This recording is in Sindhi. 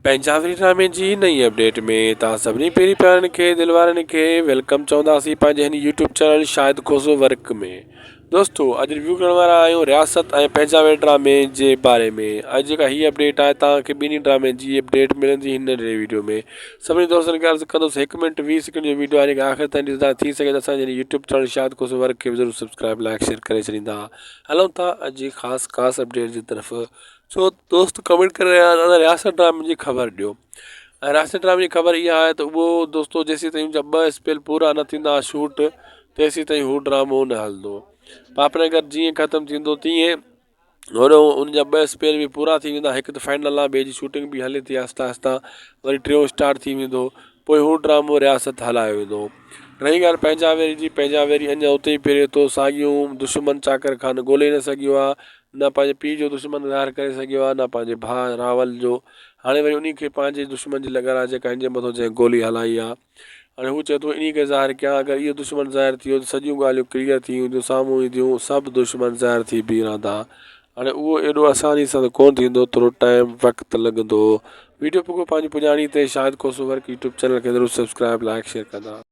پنهنجا ڊرامي جي نئين اپڊيٽ ۾ توهان سڀني پيري پيارن کي دل وارن کي welcome چونداسين پنهنجي هن YouTube channel Shahid Khoso work ۾ دوستو اڄ ريويو ڪرڻ وارا آهيون رياست ۽ پنهنجا وير ڊرامي جي باري ۾ اڄ جيڪا هي اپڊيٽ آهي توهان کي ٻنهي ڊرامي جي اپڊيٽ ملندي هن ننڍڙي ويڊيو ۾ سڀني دوستن کي عرض ڪندس هڪ منٽ 20 سيڪنڊ جو ويڊيو آهي آخر تائين ڏسندا ٿي سگهي ته اسان جي YouTube channel Shahid Khoso work کي ضرور سبسڪرائب لائڪ شيئر ڪري ڇڏيندا هلون ٿا اڄ جي خاص خاص اپڊيٽ جي طرف سو دوست ڪمينٽ ڪري رهيا آهن دادا رياست ڊرامي جي خبر ڏيو ۽ رياست ڊرامي جي خبر اها آهي ته اهو دوستو جيسين تائين جا ٻه اسپيل پورا نه ٿيندا شوٽ تيسين تائين هو ڊرامو نه هلندو پاپنگر جيئن ختم ٿيندو تيئن هوڏو ان جا ٻه اسپيل به پورا ٿي ويندا هڪ ته فائنل آهي ٻئي جي شوٽنگ به هلي ٿي آهستي آهستي وري ٽيون اسٽارٽ ٿي ويندو پوء هو ڊرامو رياست هلايو ويندو. رهي ڳالهه پنهنجا ويري جي، پنهنجا ويري اڃا اتي ئي ڦري ٿو، ساڳيون دشمن چاڪر خان ڳولي نه سگهيو آ، نه پنهنجي پيء جو دشمن ظاهر ڪري سگهيو آ، نه پنهنجي ڀاء راول جو، هاڻي وري انهي کي پنهنجي دشمن جي لڳل آ جيڪا هن جي مٿو جنهن گولي هلائي آ. هاڻي هو چئي ٿو انهي کي ظاهر ڪيان، اگر اهو دشمن ظاهر ٿي ويو ته سڄيون ڳالهيون ڪليئر ٿي وينديون، سامهون اينديون، سڀ دشمن ظاهر ٿي بيهي رهندا. هاڻي اهو ايڏو آساني سان ته ڪونه ٿيندو ٿورو ٽائيم وقت لڳندو ويڊيو پڳو پنهنجي پڄاڻي تي Shahid Khoso work YouTube channel کي ضرور سبسڪرائب لائڪ شيئر ڪندا.